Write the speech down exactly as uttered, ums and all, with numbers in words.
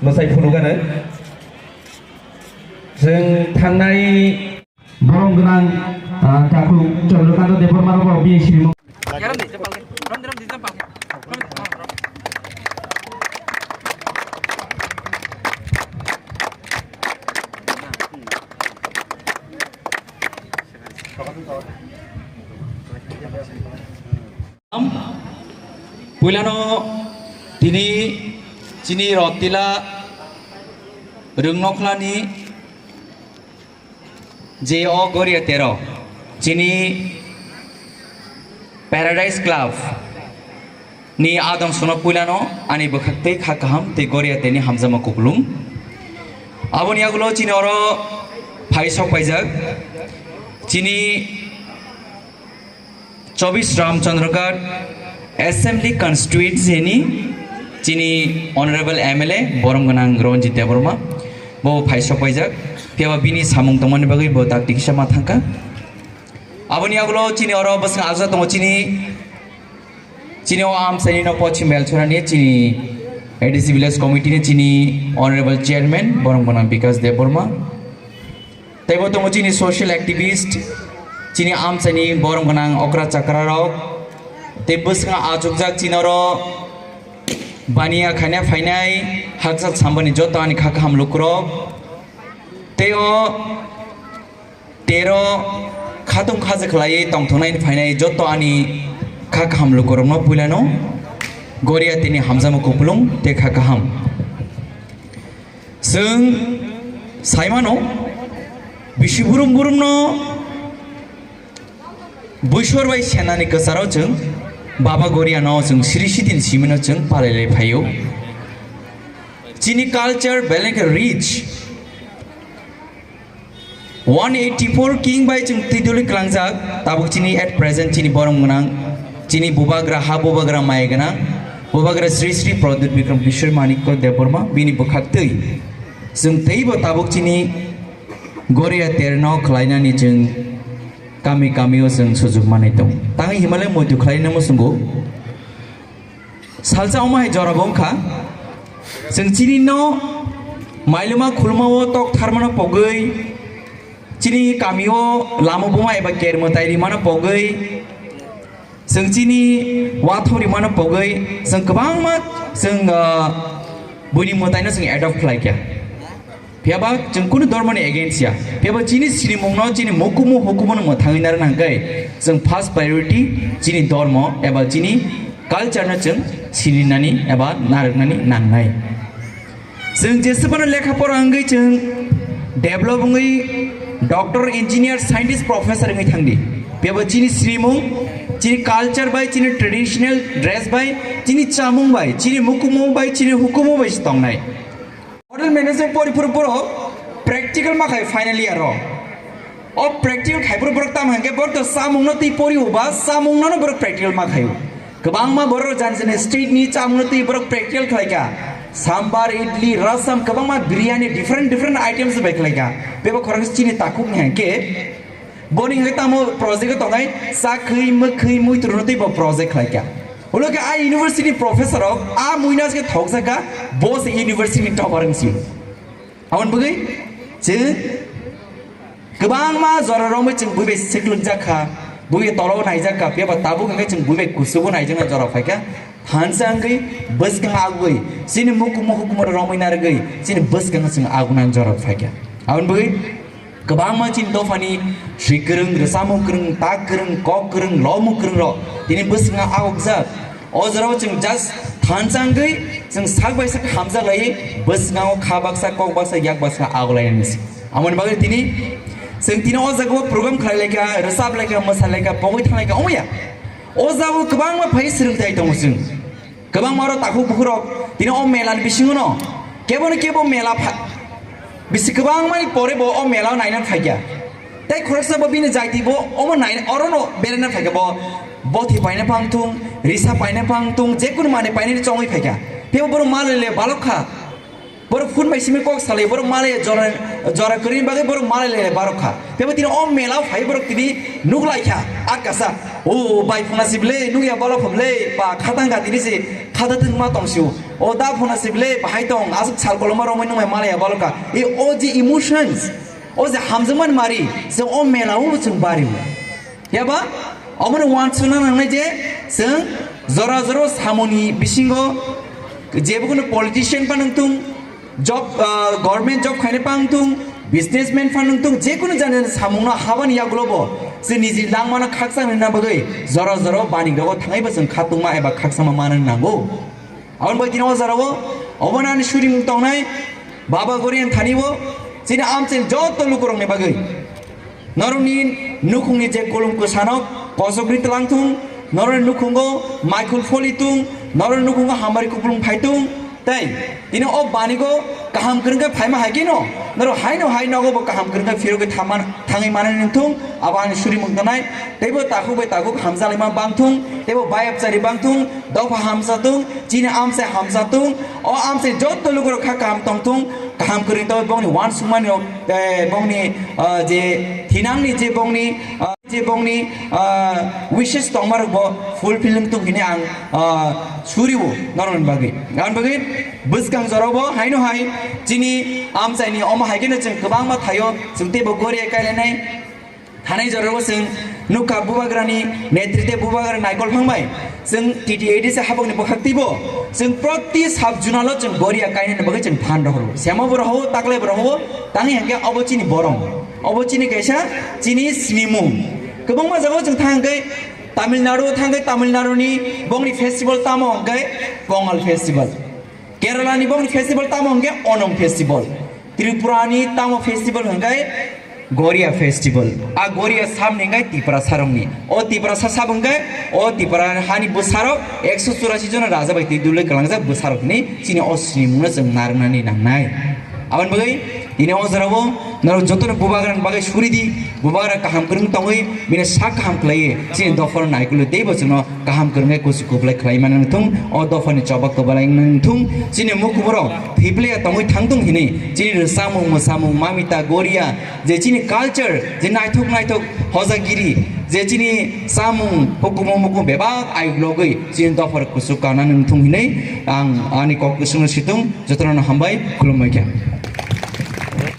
Bwsai phunukgano. Chwng thangnai borom gwnang, ah, Takhuk Chandrakanta Debbarma rok bini srimung. Puilano tini chini Rotila Rwngnokhlani je o Goria tero chini Paradise Club ni adong sono puilano ani bwkhak tei kha kaham tei Goria teni hamjakma kupulung. Aboni yagulo chini oro phai sok paijak chini Chobis Ramchandra Ghat Assembly Constituency ni chini Honorable M L A borom gwnang Ranjit Debbarma bo phai sok paijak, phiya ba bini samung tongmani bagwi bo dakti kisa ma thangkha. Aboni yagulo chini oro bwswng aja tongo chini, chini o amchaini no Pochim Belchora ni chini A D C Village Committee ni chini Honorable Chairman borom gwnang Bikas Debbarma. Teibo tongo chini social activist, chini amchaini borom gwnang okra chakra rok. Tei bwskango achukjak chini oro baniya khaina phainai hakchal sambani joto ani kha kaham lukurok. Tei o tero khatung khaja khlaiwi tongthoknaini phainai joto ani kha kaham lukurokno puilano Goria tini hamjakma kupulung tei kha kaham. Chwng saimano bisi burum burumno buisor bai senani kwcharo chwng Baba Goriano chwng siri sitin simino chwng palailai phaio. Chini culture beleng khe rich. One eighty four king bai chwng twidulwi kwlangjak, tabuk chini at present chini borom gwnang, chini bubagra, ha bubagra maya gwnang, bubagra Sri Sri Pradyut Bikram Kishore Manikya Debbarma, bini bwkhak twi. Chwng teibo tabuk chini Goria terno khlainani chwng kami kamio chwng sujuk manwi tongo. Tangwi himalai muitu khlaina muchungo. Salsa omo hai jora bo wngkha. Chwng chini no mailuma khuluma o tok tharmano pogwi, chini kami o lama buma eba ker mwtai rimano pogwi, chwng chini wathok rimano pogwi, chwng kwbangma chwng, ah, buini mwtai no chwng adopt khlai kha. Phiya ba chwng kunu dhormoni against ya. Phiya ba chini sinimungno, chini mukumu hukumu no mwthangwi narwkna hwnkhe chwng first priority chini dhormo eba chini culture no chwng sininani eba narwknani nangnai. Chwng jeswkano lekha pora wngwi chwng develop wngwi doctor, engineer, scientist, professor wngwi thangdi. Phiya ba chini sinimung, chini culture bai, chini traditional dress bai, chini chamung bai, chini mukumu bai, chini hukumu bai se tongnai. Hotel management pori phuru borok practical ma khai final year o. O practical khai phuru borok tamo hwnkhe borok to chamung no twi pori uba chamung no borok practical ma khaio. Kwbangma borok jani jani state ni chamung no twi borok practical khlai kha. Sambar, idli, rasam, kwbangma biryani, different different items bai khlai kha. Bebo khorang chini takhuk ni hwnkhe Boni hwnkhe tamo project o tongnai, chakhwi, mwkhwi, muitrwino tei bo project khlai kha. Ulo khe a university ni professor rok a muina se thokjak kha, bo se university ni topper wng si. Aboni bagwi chwng kwbangma jora romwi chwng bui bai swklwkjak kha, bui bai tolo naijak kha, phiya ba tabuk hwnkhe chwng bui bai kuchugo naijaknai jora phai kha. Thansa wngwi bwskang agwi chini mukumu hukumu romwi narwgwi chini bwskango chwng agunani jora phai kha. Aboni bagwi Kwbangma chini dophani swi kwrwng, rwchapmung kwrwng, tak kwrwng, kok kwrwng, lomung kwrwng rok tini bwskango agokjak. O jorao chwng just thansa wngwi chwng sak bai sak hamjak laiwi bwskango kha baksa, kok baksa, yak baksa agok lainani se. Amoni bagwi tini chwng tini o jagao program khlai laikha, rwchap laikha, mwsa laikha, pogwi thang laikha, omo ya. O jagao kwbangma phai swrwngthai tongo chwng. Kwbangma oro takhuk bukhuk rok tini o mela ni bisingo no kebo no kebo mela pha-, bisi kwbangma ni pore bo o mela o naina phaikha. Tei khoroksa bo bini jaiti bo omo nai-, oro no beraina phaikha bo, bothi paina phang thung, risa paina phang thung, jekunu manwi painani chongwi phaikha. Tei bo borok ma le le balok kha. Borok phun bai simi kok salai, borok malai jora, jora kwrwini bagwi borok malai lai barok kha. Tebo tini o mela phai borok tini nuk lai kha, atkasa. O bai phuna sible, nuk ya balo phoble, ba khatang kha tini se khata thwng ma tong sio. O da phuna sible, bahai tong, aswk sal koloma romoi nung bai malai ya balo kha. E o je emotions, o je hamjakmani mari, chwng o mela o chwng bari o. Yaba, omoni wansukna nangnai je, chwng jora jora samungni bisingo jebo kuno politician pha nung thung, job, ah, government job khainai pha nung thung, businessman pha nung thung, je kuno jani jani samungno habani yagulo bo chwng niji langmano khakchang rwna bagwi jora jora bani rogo thangwi bo chwng khatungma eba khakchangma manani nango. Aboni bai tini o jora o, obo nani surimung tongnai, Baba Gorian thani o, chini amchini joto lukurokni bagwi. Norokni nukhungni je kolom kwsano kosokri twlang thung, norokni nukhungo maikhul pholi thung, norokni nukhungo hamari kupulung phai thung, tei tini o banigo kaham kwrwngkhe phaima hai kheno, norok haino hai nogo bo kaham kwrwngkhe phirogwi thamma-, thangwi manani wng thung, abo ani surimung tongnai, teibo takhuk bai takhuk hamjalaima bang thung, teibo bayapchari bang thung, dopha hamsa thung, chini amchai hamsa thung, o amchai joto lukurok kha kaham tong thung, kaham kwrwng tongwi bongni wansukmani, eh, bongni, ah, je thinangni je bongni, ah, je bongni, ah, wishes tongmarok bo fulfill wng thung hini ang, ah, suriwo norokni bagwi. Aboni bagwi bwskang jorao bo haino hai chini amchaini omo hai kheno chwng kwbangma thaio chwng teibo goria kailainai. Thanai jorao chwng nukha bubagrani netrite bubagra naikol phangbai. Chwng T T A D C habokni bwkhak twibo chwng proti sub zonalo chwng goria kainani bagwi chwng phan rohoro. Semo bo rohoro, taklai bo rohoro, tangwi hwnkhe obo chini borom. Obo chini kaisa chini sinimung. Kwbangma jagao chwng thang hwnkhe Tamil Nadu thang hwnkhe Tamil Naduni bongni festival tamo hwnkhe Pongal festival. Kerala ni bongni festival tamo hwnkhe Onam festival. Tripura ni tamo festival hwnkhe Goria festival. A Goria sab ni hwnkhe Tiprasa rokni. O Tiprasa sab hwnkhe o Tipra hani bwsarok ekso churasi jona raja bai twi dulwi kwlangjak bwsarokni chini o sinimungno chwng narwknani nangnai. Aboni bagwi tini o jorao norok jotono bubagrani bagwi suri di, bubagra kaham kwrwng tongwi bini sak kaham khlaiwi chini dophano naikolwi teibo chwngno kaham kwrwngwi kusu kuplai khlai mani wng thung, o dophani choba kwbalai wng thung, chini mukuborok thwiplaiya tongwi thang thung hinwi chini rwchapmung, mwsamung, mamita, goria, je chini culture, je naithok naithok hojagiri, je chini chamung, hukumu mukumu bebak ayuklogwi chini dophar kusu kana wng thung hinwi ang ani kok kwswngno situng, jotono hambai, khulumbai kha.